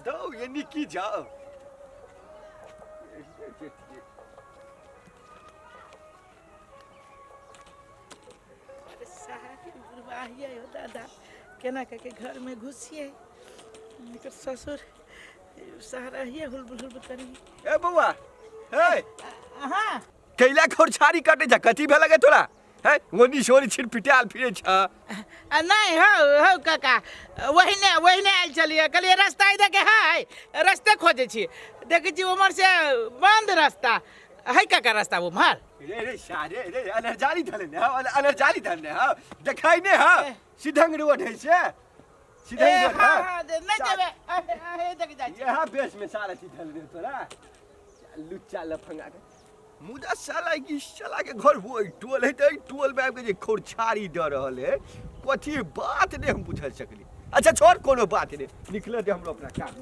दौ ये निकी जाओ। अरे साहब बुढ़बा हो दादा, केना कऽ घर में घुसिए? एकर ससुर सहारा हिये हुलबुल हुलबुल करी। ए बौआ, हे। हाँ। कैला खोरछारी काटे जा, कथी भेल गे तोरा? है ओनी सोनी छिटपिटाल फिरे छ। आ नहीं, हो हो काका, वहीने वहीने आयल छलियै, कहलियै रास्ता इधर के है, रास्ते खोजै छी, देखै छी उम्हर से बंद रास्ता है काका, रास्ता उम्हर। रे रे सारे रे, अनरजाली धले ने, हाँ अनरजाली धले ने, हाँ देखाई ने, हाँ सीधंग रोड है से सीधंग रोड। हाँ हाँ, नहीं देबे, अहे देख जाइ छी। यहाँ बेस में सारा चीज धले ने तोरा लुच्चा लफंगा के। मुदा साला की साला के घर वो टोल है त टोल में आबि के जे खोरछारी द रहल है, कथी बात नहीं हम बुझ सकली। अच्छा छोड़, कोनो बात नहीं, निकले दे हमरो अपना काम।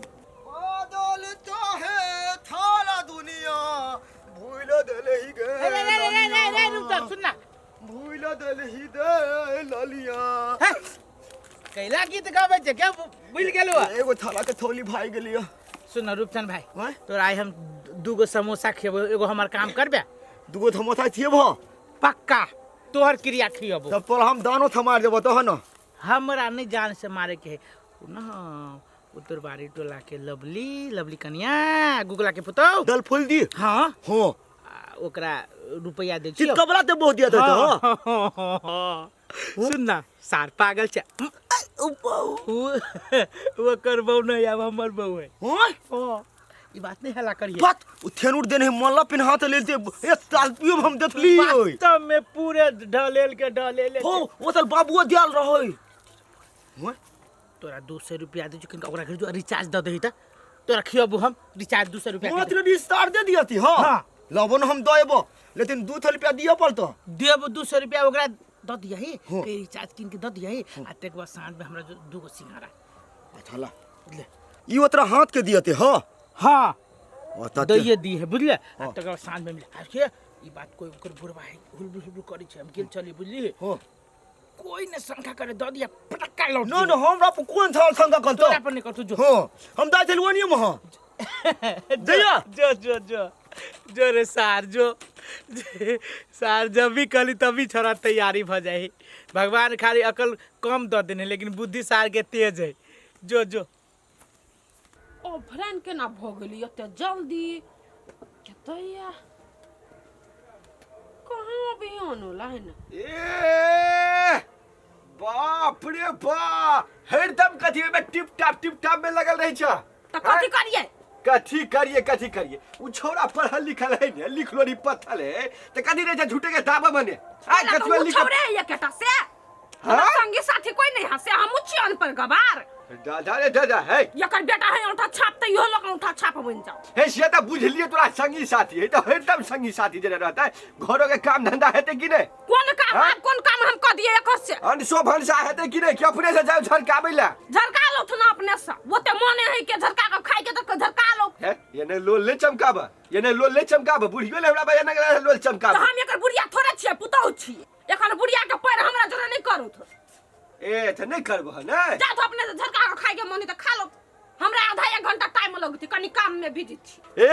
बदलता है थारा दुनिया भूल दलही गे। रे रे रे रे रे रे, रुक जा, सुन ना। भूल दलही दे ललिया। हे, कैला गीत गाबै छै क्या? भूल गेलौ? एगो थाला के थौली भाई गेलियो। सुन न रूपचंद भाई। वाह। तोरा आइ हम दूगो समोसा खियेबो, एगो हमर काम करबे। दूगो समोसा खियेबो? पक्का, तोहर क्रिया खियेबो। तब तोरा हम दानो थमार देबो तहन। हमरा नहीं जान से मारे के है उ न उत्तरबारी टोला के लवली, लवली कनिया, गुगला के पुतौ। दल फूल दी। हाँ। हाँ। आ, ओकरा रुपया दे छियो। चितकबरा ते बहुत दिया था। हाँ। सुन ना, सार पागल छै, ओकर बहू नहीं, आब हमर बहू है। हाँ? हाँ, ई बात नहीं हल्ला करिए। बात उ थेनुर देने मल्ला पिन हाथ लेते एक साल पियो हम देखली। वास्तव में पूरे ढलेल के ढलेल। हो, ओ साल बाबुओ दियाल रहै। हाँ? तोरा 200 रुपया दे चुकिन, ओकरा घर जो रिचार्ज दे दही त तोरा खियाबू हम रिचार्ज 200 रुपया के। मात्र विस्तार दे दिया थी। हाँ। हाँ। लबन हम देबो, लेकिन 2 रुपया दिया पड़तो। देबो, 200 रुपया ओकरा दऽ दियही। हाँ। के रिचार्ज कीन के दऽ दियही, आ तकर बाद साँझ में हमरा जो दूगो सिंघाड़ा। अच्छा ला। ले। ई ओतरा हाथ के दियते। हाँ। हाँ। ओता दैये दी है, बुझले? आ हाँ। तकर बाद साँझ में मिले। आ के ई बात कोई ओकर बुढ़वा है हुलबुल हुलबुल करै छै, हम गेल छलियै, बुझली? हाँ। कोई ने शंका करे दऽ दिया पटक्का लौट। न न, हमरा पर कोन थाल शंका करतो? तोरा पर नहीं करतो जो। हाँ, हम दाइ छल ओनिए में। हाँ। दैया। जो जो जो जो रे सार, जो सार, जब भी कहली तभी छोरा तैयारी भ जाई। भगवान खाली अकल कम दऽ देने, लेकिन बुद्धि सार के तेज है। जो जो। ओ फ्रेंड केना भऽ गेली एते जल्दी? कतैया कहाँ बिहान होला है ना? ए बाप रे बा, हरदम कथी में टिप टाप टिप टाप में लगल रहे छ? तऽ कथी करिए? कथी करिए, कथी करिए? उ छोरा पढ़ल लिखल है ने, लिखलो नहीं पत्थल है त कथी रहे छ झूठे के दावा बने आ तऽ कथी ओ लिख छौड़े है एकेटा से। हाँ? हमर संगी साथी कोई नहीं है से, हमहूँ छी अनपढ़ गवार। दादा रे दादा है। एकर बेटा है औंठा छाप, तऽ इहो लोग औंठा छाप बनि जाओ। हे से त बुझलिए तोरा संगी साथी है त हरदम संगी साथी जेना रहता है, घरो के काम धंधा हेतै कि नहीं? कोन काम? हाँ? आब कोन काम हम कऽ दिए एकर से? अनसो भनसा हेतै कि नहीं, कि अपने से जाओ झरकाबै ला? झरका लो ना अपने से, ओते मने है के झरका के खाइ के तऽ झरका लो। हे ये ने लोल ले चमकाबा, ये ने लोल ले चमकाबा, बुढ़ियो ले हमरा बजा ने लोल तऽ चमकाबा। हम एकर बुढ़िया थोड़े छियै, पुतहु छियै। एखन बुढ़िया के पैर हमरा जोरे नहीं करू थो। ए त नहीं करबह ने? जा तो अपने से झरका के खाइ के मन है तऽ खा लो, हमरा आधा एक घंटा टाइम लगतै, कनी काम में बिजी छी। ए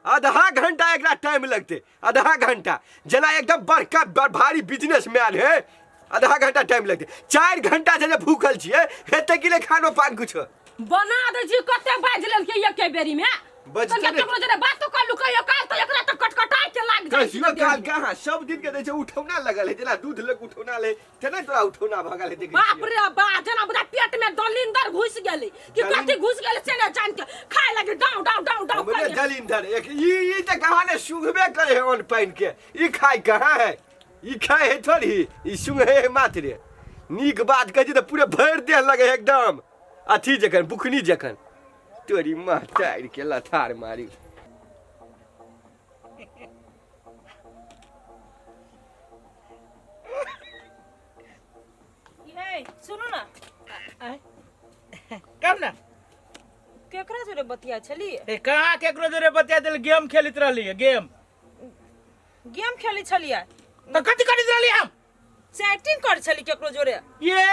आधा घंटा एकरा टाइम लगते, आधा घंटा जेना एकदम बड़का भारी बिजनेस मैन है, आधा घंटा टाइम लगते। 4 घंटा से जे भूखल छियै, हेतै कि नहि खानो पान कुछो? बना दै छी, कते बाजि लेलकै एके बेरी में। बजते तनिका नहि। केकरो जरे बातो कर लू कहियो काल तऽ एकरा तऽ कटकटा के लाग जाइ छै। कहियो काल कहाँ, सब दिन के दै छै उठौना लगल है, जेना दूध लग उठौना ले तेना तोरा उठौना भऽ गेल है, देखै बाप छियै। रे बा, जेना बुझा पेट में दलिंदर घुसि गेलै कि कथी घुसि गेलै से नहि जान के खाय लगे डाउ डाउ डाउ डाउ हमरे करे। दलिंदर एक ई तऽ कहाँ ने सुंघबे करे है अन्न पानि के, ई खाय कहाँ है, ई खाय है थोड़ी, ई सुंघे है मात्र। नीक बात कहै छै तऽ पूरे भरि देह लगे है एकदम अथी जखन बुकनी जखन। तोरी महतारि के लथार मारी। ये सुनू ना। आय। कब ना? केकरा जोरे बतिया छली? ए कहाँ केकरो जोरे बतिया देल, गेम खेलैत रहली गेम। गेम खेलै छलियै? तऽ कथी करैत रहली हम? चैटिंग कर छली केकरो जोरे। ये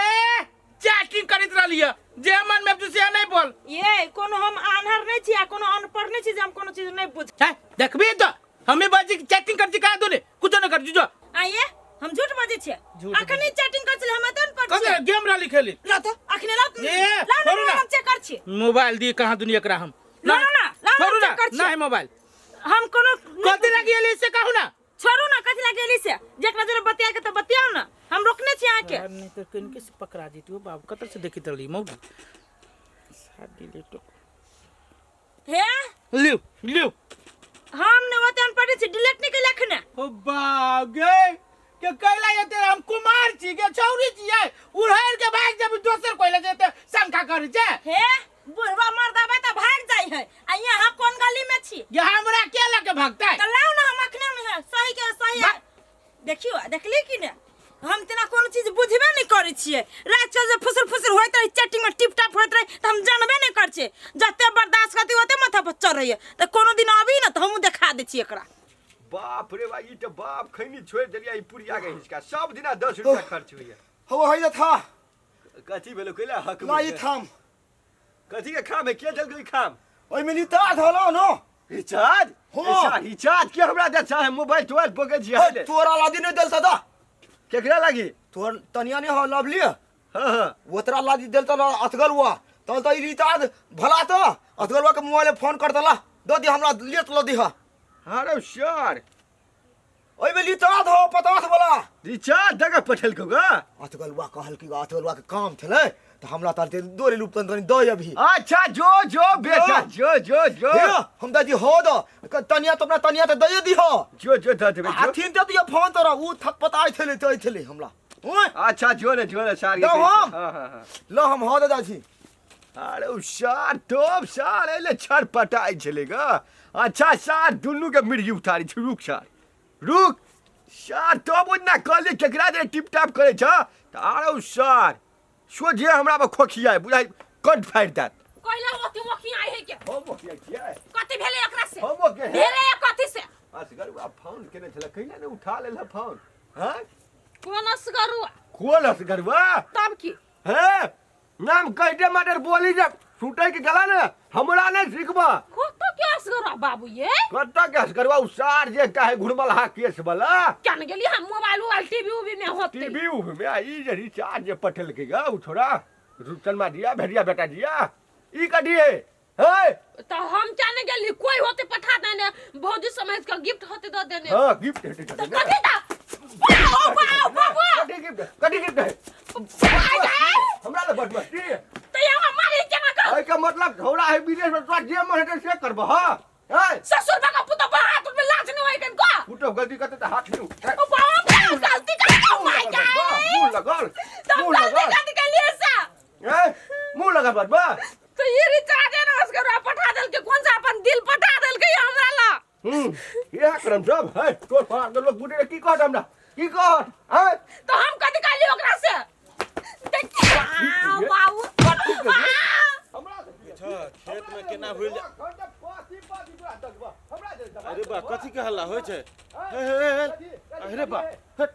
चैटिंग करैत रहलियै जे मन में से नहीं बोल। ये कोनो हम आन्हर नहीं छी आ कोनो अनपढ़ नहीं छी जे हम कोनो चीज नहीं बुझ। हैं देखबी तो हमें बाजी चैटिंग कर छी कहाँ दूने कुछो न कर जो। आ ये हम झूठ बजै छियै। झूठ। अखनी चैटिंग कर छलै हम एतन पर कथी छियै। गेम रहली खेली। ला तो अखने ला। ए, ला छोड़ू ना। हम चेक कर छियै। मोबाइल दी कहाँ दुनिया एकरा हम। ना, ना, ना, ना, छोड़ू हम ना चेक कर छियै। ना है मोबाइल। हम कोनो कथी लगी एली से कहू ना। छोड़ू ना कथी लगी एली से जेकरा जरे बतिया के त बतियाउ ना हम रोकने छी अहाँ के। नहीं तो किनके से पकड़ा जेती हो बाबू कत से देखी तली मौगी शादी लेटो हे लियो लियो हम ने ओते अनपढ़ छी डिलीट नहीं कैला अखने। ओ बागे के कैला ये तेरा हम कुमार छी के छौरी छी उड़ैर के भाग जब दोसर कोइला जेते शंका करै छै। हे बुढ़वा मर्दाबा त भाग जाय है आ यहाँ कोन गली में छी? ये हमरा के लके भागतै? त लाउ ना हम अखने में है सही के सही है। देखियो देखली कि ने हम तेना कोनो चीज बुझबे नहीं करै छियै। रात चल जे फुसुर फुसुर होइत रहे चैटिंग में टिप टाप होइत रहे त हम जानबे नहीं करै छियै। जते बर्दाश्त करती ओते माथा पर चढ़ैया त कोनो दिन अबी ना त हमहूँ देखा दै छियै एकरा। बाप रे बा ई त बाप खैनी छोड़ि देलियै ई पुरिया के हिसका सब दिना 10 रुपया खर्च होइया। हो है था कथी भेलो कैला हक ला ई थाम। कथी के खाम है के देलकै ई खाम? ओइ में रिचार्ज होलो नो। रिचार्ज? हो। ऐसा रिचार्ज के हमरा दे चाहे मोबाइल तोबाइल पकड़ छी है। तोरा लादी नहीं देलता दा। केकरा लागी? तोर तनिया नहीं हो लवली। हां हां ओतरा लादी देलता ना अथगल हुआ तल त ई रिचार्ज भला तो अथगल हुआ के मोबाइल में फोन कर देला दो दी हमरा लेत लो दी हा। अरे सर ओइ में रिचार्ज हो 50 वाला। रिचार्ज दगा पठेलको गा? अथगलुआ कहल कि अथगलुआ के काम छलै त हमरा तार दोरे लूप तन तनी दे अभी। अच्छा जो जो बेटा जो जो जो। हे, हम दादी हो दो तनिया तो अपना तनिया त दे दी हो। जो जो the देबै जो। अथिन दे दियो फोन तोरा उ थपताइ छलै तै छलै हमरा। ओए। अच्छा जो ने जो ने सार के। दो हम। हां हां हां। ल हम हो दे दादी। अरे उ सार टोप सार एले छड़ पटाइ छलै गा। अच्छा सार दुनू के मिर्गी उतारी छै रुक सार रुक सार तब ओना कहलियै केकरा जे टिप टाप करै छ त आरो सार सोझे हमरा पर खोखिया बुझाइ कंठ फाड़ि देत। कोइला ओथी ओखी आइ है के हम ओखिया छियै। कथी भेलै एकरा से? हम ओके भेलै कथी से? असगरुआ फोन केने छलै कैला ने उठा लेल फोन। हां कोन असगरुआ? कोन असगरुआ? तब की हे नाम कहिते माटर बोली जे छूटे के गला ने हमरा नहीं सिखबा। कत के असगरुआ बाबू ये? कत के असगरुआ उ सार जे काहे घुरमलहा केस वाला। केन गेली हम मोबाइल उबाइल टीवी उवी में होते। टीवी उवी में ई जे रिचार्ज जे पठेल के गा उ छोरा रुचन मा दिया भेड़िया बेटा दिया ई कथी है? हे त हम केन गेली कोई होते पठा देने भौजी समझ के गिफ्ट होते the देने। हां गिफ्ट होते the त कथी दा? बाबू बाबू बाबू कथी गिफ्ट कथी गिफ्ट है? हमरा ले बदमाशी त यहाँ मारी केना कर? एहि के मतलब झौड़ा है विदेश में तोरा जे मन हेतै से करबह। हां हे ससुर बाबा पुतो बा हाथ में लाज नहीं होय कन को? पुतो गलती करते त हाथ नहीं उठे। ओ बाबा गलती कर के मार गए। मुंह लगल त मुंह गलती लगल कर के लिए सा। ए मुंह लगल बदबा। तो ये रिचार्ज है ना उसके पठा देल के कौन सा अपन दिल पठा देल के हमरा ला। इएह करम सब है तोर पार के लोग बुढ़े की कहत हमरा की कहत? हैं तो हम कथी कहली ओकरा से? देखी बाबू हमरा खेत में केना भूल जा। अरे बा कथी के हल्ला होय छै? हे हे हे अरे बा हट।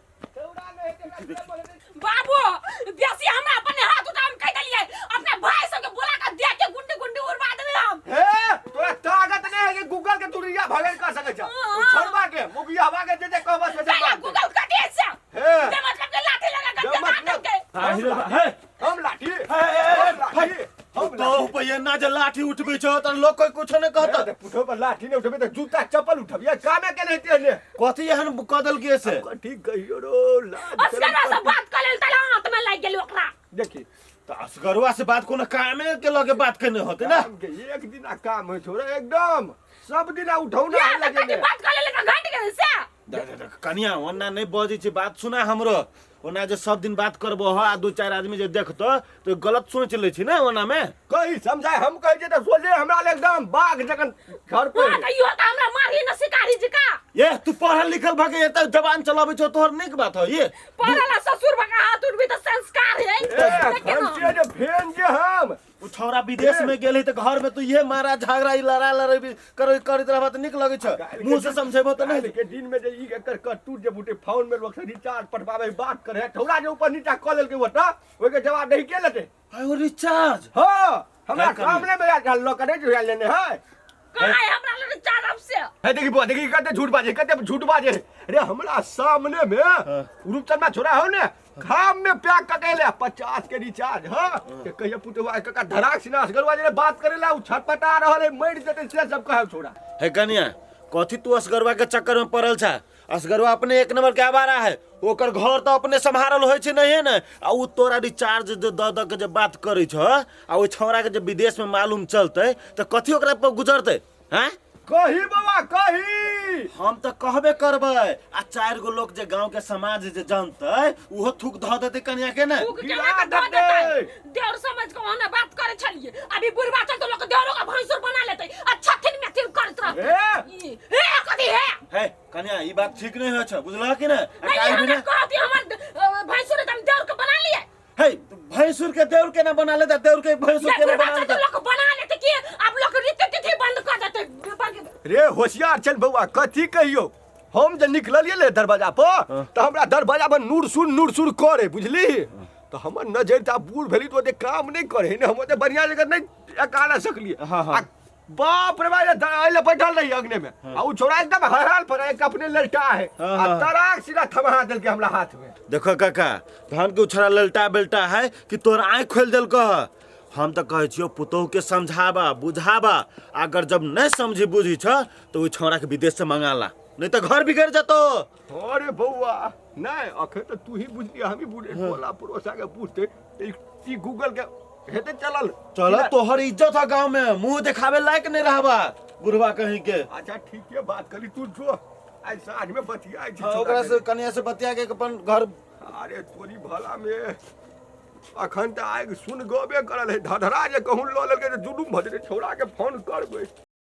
बाबू बेसी हमरा अपने हाथ उठा हम कह देलियै अपने भाई सब के बोला के दे के गुंडी गुंडी उड़वा देबै हम। हे तोरा ताकत नहीं है कि गूगल के तुरिया भगल कर सकै छ। ओ छोड़बा के मुगियावा के जे जे कहबा से पहले गूगल कटी से। हे जे मतलब के लाठी लगा के जे मार मतलब- देलकै। अरे बा हे हम लाठी हे, हे, हम लाठी हम तो पहिया ना जे लाठी उठबै छौ त लोग कोई कुछ नहीं कहत। लाठी। पुठो पर लाठी नहीं उठबे त जूता चप्पल उठबिया कामे के नहीं तेने कथी एहन क देलकै से? कथी कहियो रो लाज असगरवा से बात कर लेल तले हाथ में लागि गेल ओकरा। देखी त असगरवा से बात कोनो कामे के लगे बात केने होते ना। काम के एक दिन काम होइ छोरा एकदम सब दिन उठौ ना या त लगे कथी ने। बात कर लेल त घट गेल से। देख, देख, देख, कनिया ओना नहीं बजै छै बात सुना हमरो। ओना जे सब दिन बात करबो ह आ दू चारि आदमी जे देखतो तो गलत सोच लै छै ना ओना में। कही समझाय हम कहै छियै त सोझे हमरा लग एकदम बाघ जखन घर पर। हां त इहो त हमरा मारी न शिकारी जी का। ये तू पढ़ल लिखल भके एते जबान चलाबै छौ तोहर नीक बात हो ये। पढ़ल ससुर भका हाथ उठबी त संस्कार है। ए, देखे ना। हम छियै जे फेन जे हम उ छौड़ा विदेश में गेल है त घर में तू ये मारा झगड़ा ई लड़ा लड़े भी करे करैत रहबा त नीक लगै छ मुंह से समझेबो त काल्हि नहीं के दिन में जे ई एकर कटूट जे बूटे फोन में लोग से रिचार्ज पटवावे बात करे है ठौरा जे ऊपर नीचा कऽ लेलकै ओतऽ ओहिके जवाब नहीं के लेतै आयो रिचार्ज हाँ हमरा है कनी। सामने में आयल लऽ कऽ नहीं जुड़ायल लेने है कहाँ है हमरा लग चार अब से है देखी बुआ देखी कते झूठ बाजे कते झूठ बाजे अरे हमरा सामने में रूपचंद में छोरा हो ने खाम में पैक कटे ले 50 के रिचार्ज हां के कहिए पुतवा काका धराक सिनास गरवा जे बात करेला उ छटपटा रहल है मर जेते से सब कहे छोरा है कनिया कथी तू असगरवा के चक्कर में पड़ल छा असगरवा अपने एक नंबर के आवारा है ओकर घर तो अपने सम्हारल होइ छै नहिए ने आ उ तोरा रिचार्ज जे दऽ दऽ के जे बात करै छ आ ओहि छौड़ा के जे विदेश में मालूम चलतै तऽ कथी ओकरा पर गुजरतै हैं कही बाबा कही हम तऽ कहबे करबै आ चारि गो लोक जे गांव के समाज जे जानतै उहो थूक धऽ देतै कनिया के ने थूक केना के धऽ देतै देवर समझ के ओहने बात करे छलिए अभी बुढ़वा चल तो लोग देवरो का भैंसुर बना लेतै अच्छा थिन मैथिन करत रहतै ए हे कथी हे हे कन्या ई बात ठीक नहीं होइ छ बुझलह कि ने आ नहीं काल्हि हमरा बिना कहती हमर भैंसुर एकदम देवर के बना लिए हे भैंसुर के देउर केना बना लेता देउर के भैंसुर ले केना बुढ़वा बना चल तो लेता लोग बना लेतै कि अब लोग रीति तिथि बंद कर देतै रे होशियार छन बौआ कथी कहियो हम जे निकललियै ने दरवाजा पर तऽ हमरा दरवाजा पर नूर सुर नूर सुर करे बुझली तऽ हमर नजर तऽ आब बूढ़ भेली तऽ ओते काम नहि करे ने हम ओते बढ़िया जगह नहि अकाल सकलियै हाँ, हाँ। आ बाप रे बाप एहि बैठल रही अग्ने में आ उ छोड़ा एकदम हड़हड़ पर एक अपने ललटा है हाँ, आ हाँ। तराक सीधा थमा देलकै हमरा हाथ में देखो काका धान के उछड़ा ललटा बेलटा है कि तोहर आँख खोल देलको ह हम तऽ कहै छियौ पुतोहु के समझाबा बुझाबा अगर जब नहीं समझी बुझी छ तो ओहि छौड़ा के विदेश से मंगा ला नहीं तो घर बिगड़ जतो अरे बौआ नहीं अखन तऽ तू ही बुझली हम ही बुझे टोला पड़ोसा के पूछते ई ई गूगल के हेतै चलल चल तोहर इज्जत है गांव में मुंह दिखावे लायक नहीं रहबा बुढ़वा कहीं के अच्छा ठीक है बात करी तू जो आइ साँझ में बतियाइ छी हाँ, छोरा ओकरा के। से कनिया से बतिया के अपन घर अरे तोरी भला में अखन तऽ आगि सुन गबे करल है धधरा जे कहूँ लऽ लेलकै तऽ जुलुम भऽ जेतै छौड़ा के फोन करबै।